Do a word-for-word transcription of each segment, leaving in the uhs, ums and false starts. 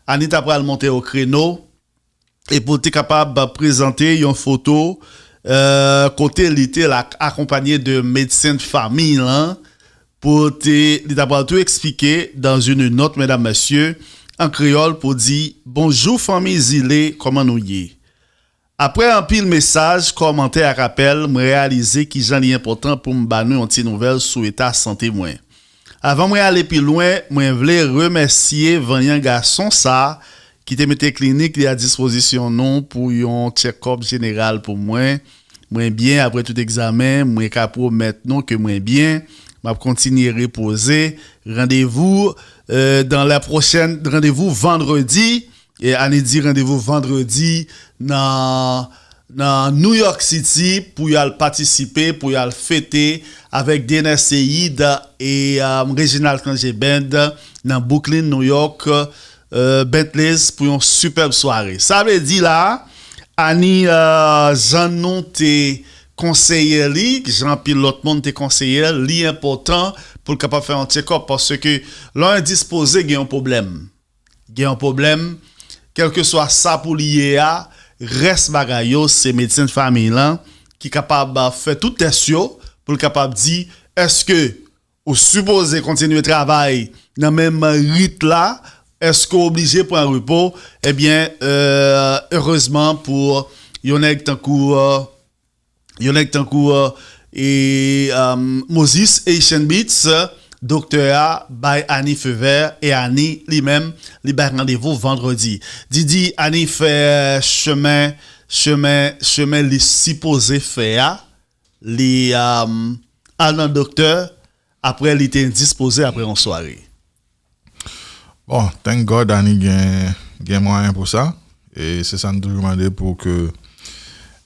Annie ta pral monte o kreno e pou l te kapab prezante yon foto, eh, kote li te la akonpanye de medsen fanmi l lan, pou te, li ta pral tou eksplike dans une note, medam, mesye, an kreyòl pou di, bonjou fanmi Zile, kòman nou ye? Apre anpil mesaj, kòmantè ak apèl, mwen reyalize kijan li enpòtan pou m ba nou yon ti nouvèl sou eta sante mwen. Avan mwen ale pi lwen, mwen vle remèsye vanyan gason sa ki te mete klinik li a dispozisyon nou pou yon tchekòp jeneral pou mwen. Mwen byen apre tout egzamen, mwen ka pwomèt nou ke mwen byen. M ap kontinye repoze. Randevou, euh, dans la prochaine, randevou vandredi. E Annie di randevou vandredi nan, nan New York City pou y al patisipe, pou y al fete avèk D N S Seid e, um, Reginald Cangé Band nan Brooklyn, New York, euh, Bentley's pou yon sipèb sware. Sa vle di la, Annie, euh, jan nou te konseye li, jan anpil lòt moun te konseye l, li enpòtan pou l kapab fè yon tchekòp, paske lè w endispoze, gen yon pwoblèm. Gen yon pwoblèm, kèlkeswa sa pou li ye a, rès bagay yo, se medsen fanmi lan ki kapab, uh, fè tout tès yo pou l kapab di, èske ou sipoze kontinye travay nan menm rit la, èske w oblije pran repo? Ebyen, euh, erezman pou yon nèg tankou, euh, yon nèg tankou, euh, e, um, Moses Haitian Beats, doktè a bay Annie feu vert e Annie li menm, li bay randevou vandredi. Didi, Annie fè chemen, chemen, chemen li sipoze fè a, li, um, al nan doktè, apre li te endispoze apre yon sware. Bon, thank God Annie gen, gen mwayen pou sa. E se sa n toujou mande pou ke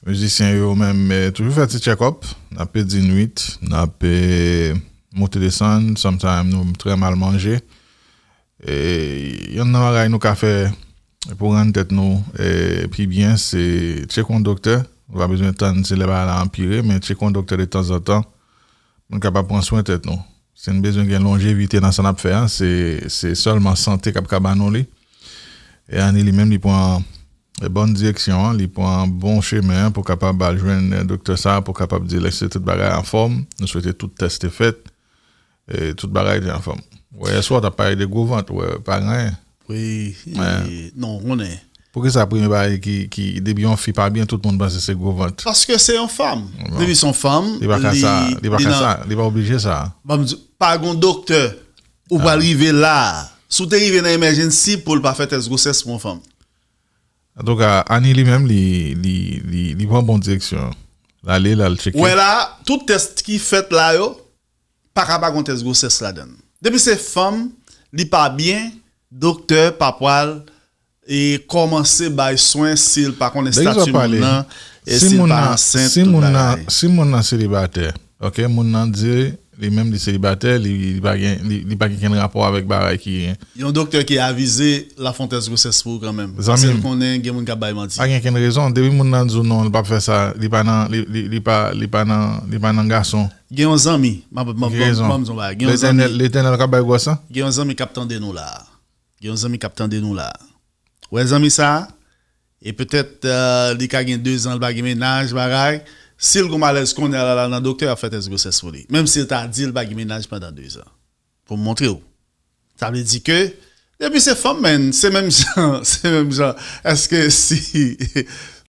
mizisyen yo menm, eh, toujou fè ti check-up. N ap pedi nwit, n ap, eh, monte desann, sometime nou trè mal manje. E yonn nan bagay nou ka fè pou rann tèt nou, eh, pi byen, se tcheke yon doktè. Nou pa bezwen tann se lè bagay la anpire, men tcheke yon doktè detanzantan. Pou n kapab pran swen tèt nou. Si n bezwen gen lonjevite nan sa n ap fè a, se, se sèlman sante k ap ka ba nou li. E Annie li menm, li pran, eh, bòn direksyon an, li pran bon chemen an pou kapab al jwenn, eh, doktè sa a, pou kapab di l èske tout bagay anfòm. Nou swete tout tès te fèt, e tout bagay te anfòm. Wè, yèswa w t ap pale de gwo vant, wè, pa gen anyen. Wi, e, non, w konnen. Poukisa premye bagay ki, ki, depi yon fi pa byen, tout moun panse se gwo vant? Paske se yon fanm. Bon. Depi se yon fanm, li pa ka sa, li pa ka sa, li pa oblije sa. Ban m di, pa gon doktè ou pral rive la. Si w te rive nan emergency pou l pa fè tès gwosès pou yon fanm. Antouka, Annie li menm, li, li, li, li pran bon direksyon. L ale, l al tcheke. Wè la, tout tès ki fèt la yo, pa ka pa gon tès gwosès ladan l. Depi se fanm, li pa byen, doktè pa pral, e, kòmanse bay swen si l pa konn estati moun nan, e si l pa ansent, tout bagay. Si moun nan selibatè, ok, moun nan di li menm li selibatè, li, li pa gen, li, li pa gen kenn rapò avèk bagay ki... Yon doktè ki avize l ap fè yon tès gwosès pou ou kanmenm. Paske l konnen gen moun k ap bay manti. Pa gen kenn rezon. Depi moun nan di w non, li p ap fè sa, li pa nan, li, li, li pa, li pa nan, li pa nan gason. Gen yon zanmi, m ap, m ap, m ap, m ap di yon bagay. Gen yon zanmi. Letènèl, Letènèl k ap bay gwòs lan? Gen yon zanmi k ap tande nou la. Gen yon zanmi k ap tande nou la. Ou wè zanmi sa a? E petèt, euh, li ka gen de zan, li pa gen mennaj, bagay. Si l gon malèz kounye a la, l al nan doktè, y ap fè tès gwosès pou li. Menm si l ta di l pa gen mennaj pandan de zan. Pou m montre w. Sa vle di ke, depi se fanm, menn, se menm jan, se menm jan. Èske si,